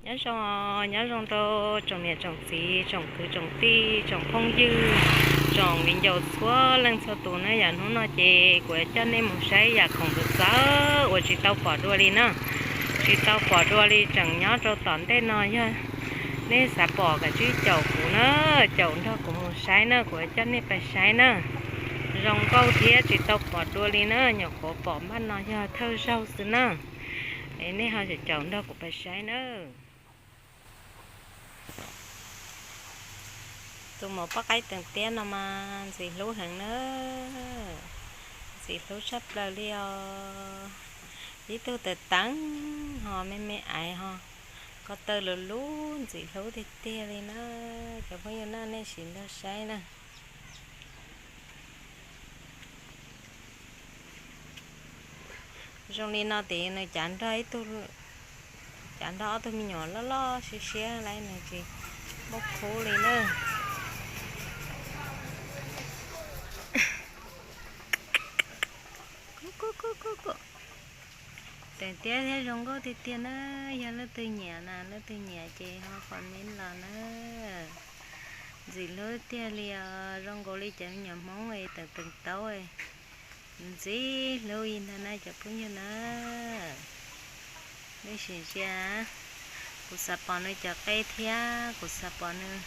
Nyob zoo, nyob zoo rau tsoom niam tsoom txiv, tsoom kwv tsoom tij, tsoom phooj ywg, tsoom viv ncaus txhua leej txhua tus na. Yam hnub no ces kuv yuav coj nej mus saib yam khoom txawv txawv uas tsis tau pom dua li na. Tsis tau pom dua li, tseem nyob rau tom ntej no, yog nej xav pom kav tsij caum kuv na, caum nrog kuv mus saib na, kuv yuav coj nej pais saib na. Zoo nkauj thiab tsis tau pom dua li na, nyuam qhuav pom npaj no yog thawj zaug xwb na. Es nej ho caum nrog kuv pais saib na. Tus maum poj qaib teev tiab no mas ntxim hlub heev na, ntxim hlub tshaj plaws li os. Ib tug tawv teev ho me me aiv ho, ko taw lus lub ntxim hlub tiag tiag li na. Cov phooj ywg na, nej sim nrog saib na. Zoo li no ces nws cav nrog ib tug, cav nrog ob tug me nyuam loj loj siab siab lawm, nws tsis muaj khub li na. Teev tiab thiab zoo nkauj tiag tiag na. Yog leej twg nyiam na, leej twg nyiam ces ho comment los na. Ntxim hlub tiag li os, zoo nkaus li cov me nyuam Hmoob es teev teev taub, ntxim hlub li ntag na cov phooj ywg na. Nej sim ntsia, kuv xav pom nws cov qe thiab kuv xav pom nws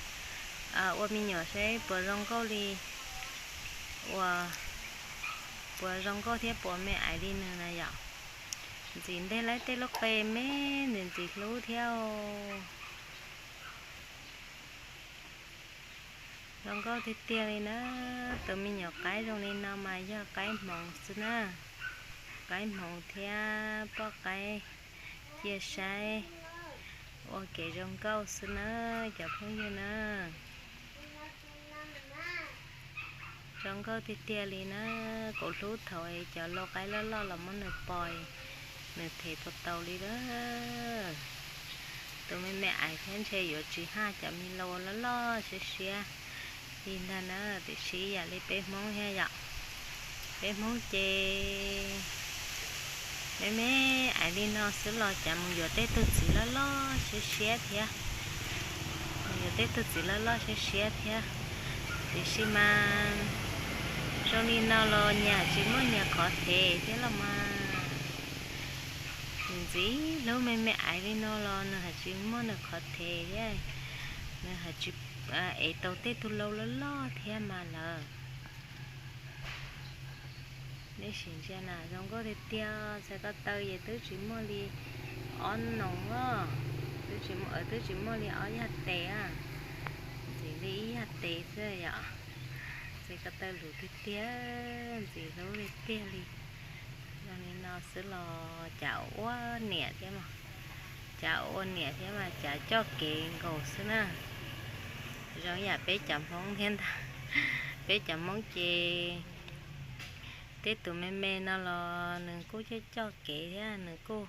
ua me nyuam saib puas zoo nkauj li, ua, puas zoo nkauj thiab puas me aiv li nws na yom. Ntxim nteg laib tej lub qe me, ntxim ntxim hlub thiab. Zoo nkauj tiag tiag li na. Tus me nyuam qaib zoo li no mas yog qaib hmoov xwb na. Qaib hmoov thiab poj qaib cia saib ua kev zoo nkauj xwb na cov phooj ywg na. Zoo nkauj tiag tiag li na. Kuv hlub thaum cov lau qaib loj loj los muab nws pos, nws them tau tau li lawm. Tus me me aiv thiab ntshe yuav tsis haj cov me lau loj loj siab siab li ntag na, tiam sis yam li peb Hmoob thiab yom. Peb Hmoob ces me me aiv li no xwb los cav mus yuav tej tug txiv loj loj siab siab thiab. Mus yuav tej tug txiv loj loj siab siab thiab. Tiam sis mas zoo li no los nyias tsis muaj nyias qhov them thiab los mas. Ntxim hlub me me aiv li no los nws haj tsis muaj nws qhov them thiab. Nws haj tsis ev tau tej tug lau loj loj thiab mas lawm. Nej sim ntsia na, zoo nkauj tiag tiag. Txhais ko taw ces twb tsis muaj li ob noog os, twb tsis muaj li ob yag tes, ntxim li ib yag tes xwb yom. Txhais ko taw lus tiag tiag, ntxim hlub tiag tiag li. Zoo li no xwb los cav ua niam thiab, cav ua niam thiab mas cav coj kev nkaus xwb na. Zoo yam peb cov Hmoob thiab ntag. Peb cov Hmoob ces tej tus me me no los nws kuj coj coj kev thiab, nws kuj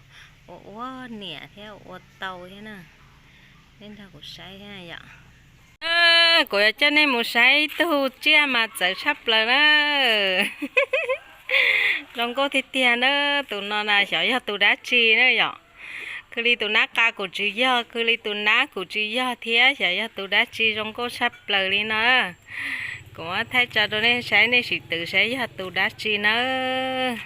ua ua niam thiab ua tau thiab na. Nej nrog kuv saib thiab yom. Kuv yuav coj nej mus saib ib tug tsiaj mas txawv tshaj plaws na. Zoo nkauj tiag tiag na. Tus no na xyov yog tus dab tsi na yom. Khwv li tus nab qa kuj tsis yog, khwv li tus nab kuj tsis yog thiab, xyov yog tus dab tsi zoo nkauj tshaj plaws li no. Kuv muab thaij tso rau nej saib, nej sim twv saib yog tus dab tsi nawb.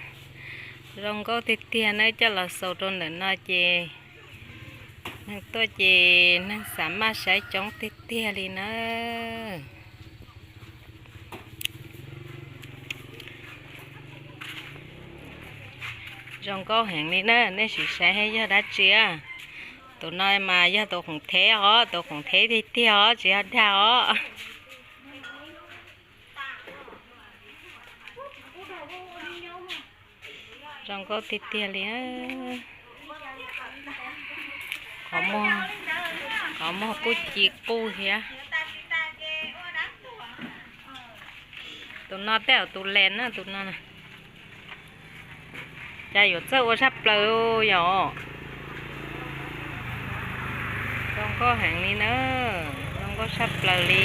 Zoo nkauj tiag tiag nawb, coj los xaus rau ntawm no ces neeg tuaj ces neeg xav maj saib coob tiag tiag li nawb. Zoo nkauj heev li na, nej sim saib yog dab tsi. Tus no mas yog tus khoom theb os, tus khoom theb tiag tiag os, tsis yog dag os. Zoo nkauj tiag tiag li. Qhov muag kuj ci quj thiab. Tus no tej zaum tus les na, tus no. Cas yuav txawj ua tshaj plaws yom. Zoo nkauj heev li na, zoo nkauj tshaj plaws li.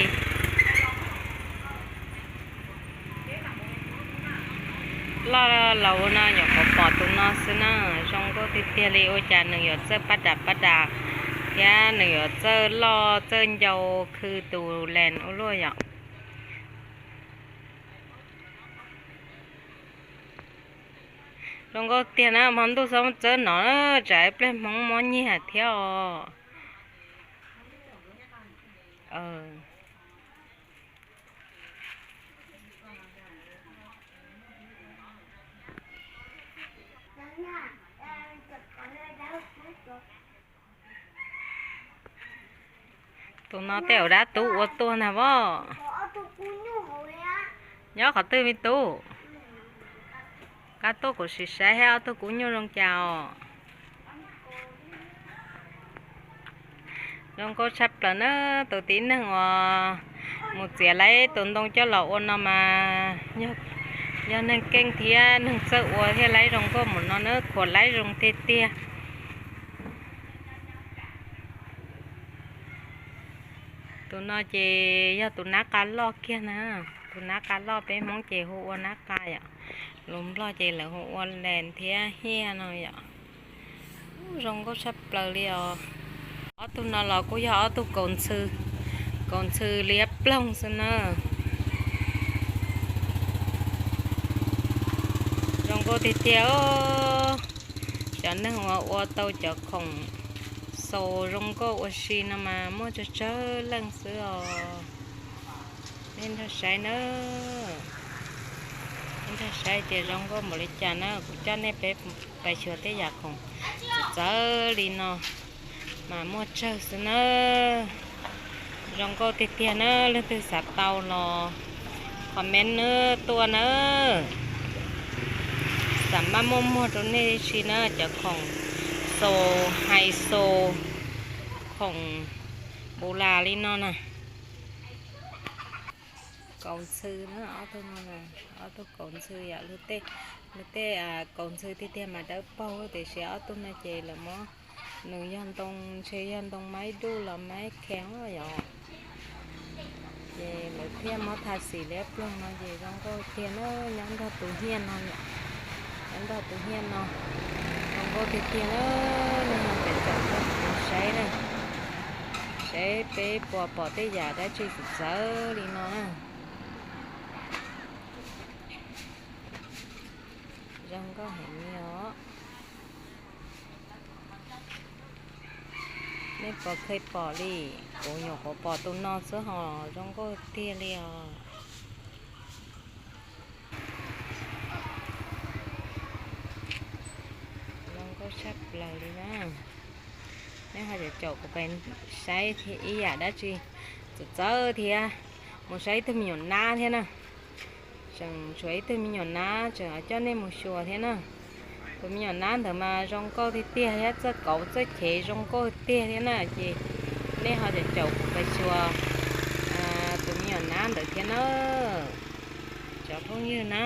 Loj laus no nyuam qhuav pom tus no xwb na, zoo nkauj tiag tiag li, ua cas nws yuav txawj pab dam pab dam Thiab nws yuav txawj loj txawj ncau khw tus lees ua luaj yom. Zoo nkauj tiag na, hmo ntuj xob txawb no, tsam ib pliag Hmoob mob nyiag thiab os. Tus no tej zaum dab tub ua tuaj ntag vos. Nyob qhov twg me tub? Koj tuaj kuv sim saib ob tug kub nyuj zoo cas os. Zoo nkauj tshaj plaws na, tus tib neeg uas mus txiav laib tus ntoo coj los ua no mas yog neeg keej thiab neeg txawj ua thiaj laib zoo nkauj mus no na, khuav laib zoo tiag tiag. Tus no ces yog tus nab qa loj kiag na, tus nab qa loj peb Hmoob ces hu ua nab qa yom, lus Nplog ces lawv hu ua lees thiab hiaj no yom. Zoo nkauj tshaj plaws li os. Ob tug no los kuj yog ob tug kaus ntxhw, kaus ntxhw liab ploog xwb na. Zoo nkauj tiag tiag. Cov neeg uas ua tau cov khoom xaus zoo nkauj ua si no mas muaj tsawg tsawg leej xwb os. Nej nrog saib na, nej nrog saib tias zoo nkauj npaum li cas na, kuv coj nej peb pais xyuas tej yam khoom txawv txawv li no mas muaj tsawg xwb na. Zoo nkauj tiag tiag na, leej twg xav tau los comment nawb tuaj na. Xam maj muaj muag rau nej ib si na, cov khoom xaus hais xaus khoom npu las li no na. Kaus ntxhw na, ob tug no, ob tug kaus ntxhw yom, luag tej kaus ntxhw tiag tiag mas dawb paug tiam sis ob tug no ces lawv muab, nws yog ntoo, ntshe yog ntoo maib duj los maib khees yom. Ces lawv thiaj muab tha xim liab ploog no ces zoo nkauj tiag na, nyob nrog tus hiaj no, nyob nrog tus hiaj no, zoo nkauj tiag tiag na. Nej ho caum caum kuv saib na, saib peb puas pom tej yam dab tsi txawv txawv li no na. Zoo nkauj heev li os. Nej puas kheev pom li? Kuv nyuam qhuav pom tus no xwb hos zoo nkauj tiag li os. Zoo nkauj tshaj plaws li na. Nej ho caum caum kuv pais saib ib yam dab tsi txawv txawv thiab, mus saib ib tug me nyuam nab thiab na. Tseem tshuav ib tug me nyuam nab tseem coj nej mus xyuas thiab na. Tus me nyuam nab ntawd mas zoo nkauj tiag tiag thiab, txawj kauv txawj chev zoo nkauj tiag thiab na. Ces nej ho caum caum kuv pais xyuas tus me nyuam nab ntawd thiab na, cov phooj ywg na.